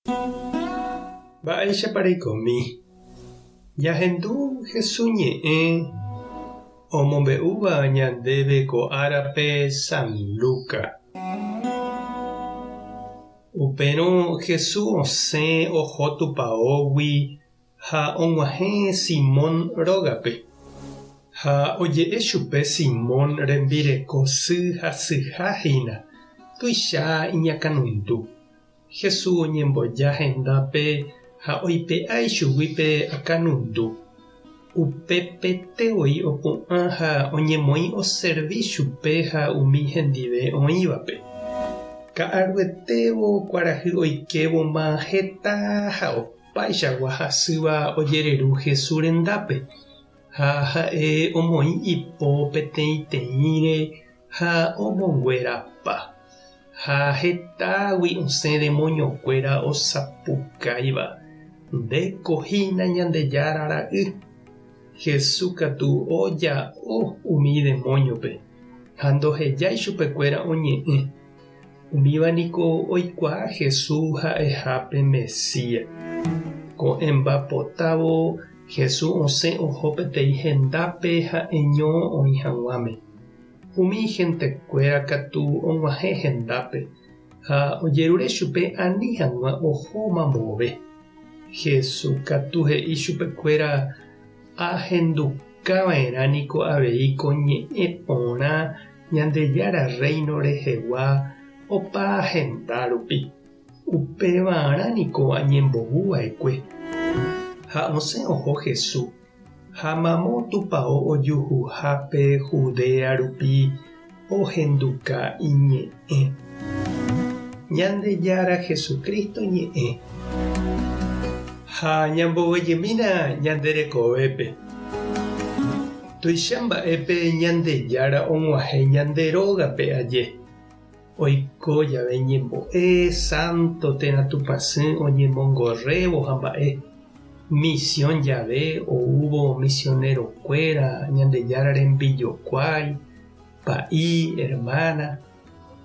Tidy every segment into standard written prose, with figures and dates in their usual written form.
Mba'éichapa reikomi? Ñahendu Jesús ñe'ẽ omombe'úva ñandéve ko árape San Lucas. Upérõ Jesús osẽ oho tupaógui ha og̃uahẽ Simón rógape. Ha oje'e chupe Simón rembireko sy hasyha hína, tuicha iñakãnundu. Jesús oñemboja hendápe ha oipe'a ichugui pe akãnundu. Upepete voi opu'ã ha oñemoĩ oservi chupe ha umi hendive oĩvape. Ka'aruetévo kuarahy oikévoma heta ha opaichagua hasýva ojereru Jesús rendápe, ha ha'e omoĩ ipo peteĩteĩre ha omonguerapa. Ha hetágui osẽ demoniokuéra osapukáiva, Ndéko hína Ñandejára Ra'y! Jesús katu oja'o umi demóniope ha ndohejái chupekuéra oñe'ẽ. Umíva niko oikuaa Jesús ha'eha pe Mesías. Ko'ẽmbapotávo Jesús osẽ oho peteĩ hendápe ha'eño oĩ hag̃uáme. Umi hentekuéra katu og̃uahẽ hendápe ha ojerure chupe ani hag̃ua oho mamove. Jesús katu he'i chupekuéra, Ahenduka va'erã niko avei ko ñe'ẽ porã Ñandejára Rréino rehegua opa henda rupi. Upevarã niko añembovu va'ekue. Ha osẽ oho Jesús. Ha mamo tupao ojuhuhápe Judea rupi ohenduka iñe'ẽ. Ñandejára Jesucristo ñe'ẽ. Ha ñamboguejymína ñande rekovépe. Tuicha mba'épe Ñandejára og̃uahẽ ñande rógape aje. Oiko jave ñembo'e, sánto térã Tupãsy oñemongorrévo ha mba'e. Misión jave oúvo misionero-kuéra Ñandejára rembijokuái, pa'i, hermana,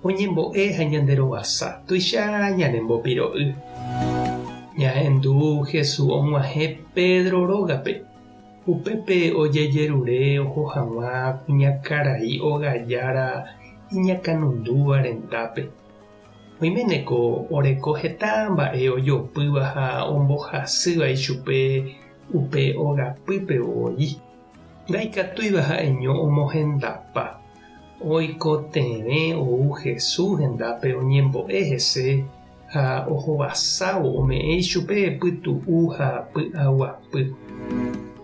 oñembo'e ha ñanderovasa tuicha ñanembopiro'y. Ñahendu Jesús og̃uahẽ Pedro rógape, upépe ojejerure oho hag̃ua kuñakarai ogajára iñakãnundúva rendápe. Oiméneko oreko heta mba'e ojopýva ha ombohasýva ichupe upe ogapýpe voi. Ndaikatúiva ha'eño omohendapa. Oikotevẽ ou Jesús hendápe oñembo'e hese ha ohovasávo ome'ẽ ichupe pytu'u ha py'aguapy.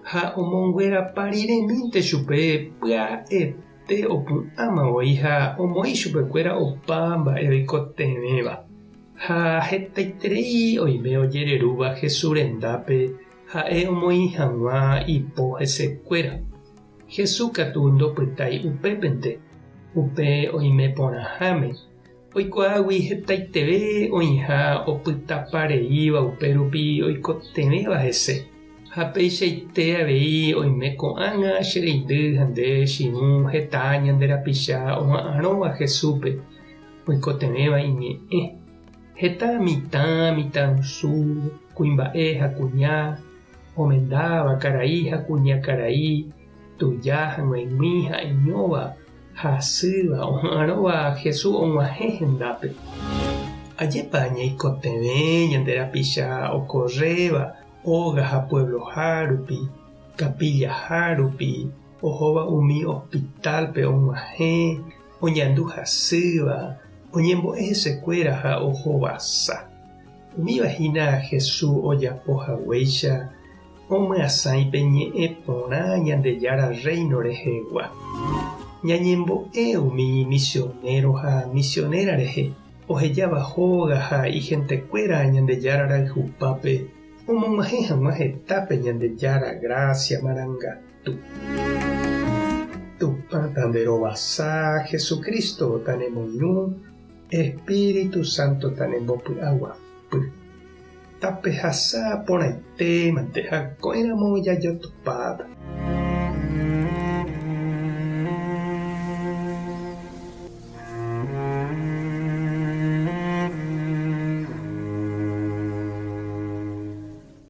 Ha omonguerapa riremínte chupe pya'e. Pe opu'ãma voi ha omoĩ chupekuéra opa mba'e oikotevẽva. Ha hetaiterei oime ojererúva Jesús rendápe ha'e omoĩ hag̃ua ipo hesekuéra. Jesús katu ndopytái upépente, upe oime porãháme, oikuaágui hetaiteve oĩha opytapareíva upérupi oikotevẽva hese. Ha peichaite avei oime ko'ág̃a che reindy ha nde che irũ heta ñande rapicha oha'arõva Jesúspe oikotevẽva iñe'ẽ. Heta mitã, mitãrusu, kuimba'e ha kuña, omendáva, karai ha kuñakarai, tuja ha g̃uaig̃ui ha'eñóva, hasýva, oha'arõva Jesús og̃uahẽ hendápe. Ajépa ñaikotevẽ ñande rapicha okorréva óga ha puebloha rupi, kapillaha rupi, ohóva umi hospitálpe og̃uahẽ, oñandu hasýva, oñembo'e hesekuéra ha ohovasa. Umíva hína Jesús ojapo haguéicha omyasãi pe ñe'ẽ porã Ñandejára Rréino rehegua. Ñañembo'e umi misionéro ha misionéra rehe ohejáva hóga ha ihentekuéra Ñandejára rayhupápe omog̃uahẽ hag̃ua hetápe Ñandejára grásia marangatu. Tupã tanderovasa, Jesucristo tanemoirũ, Espíritu Santo tanembopy'aguapy. Tapehasa porãite mante ha ko'ẽramo jajotopáta.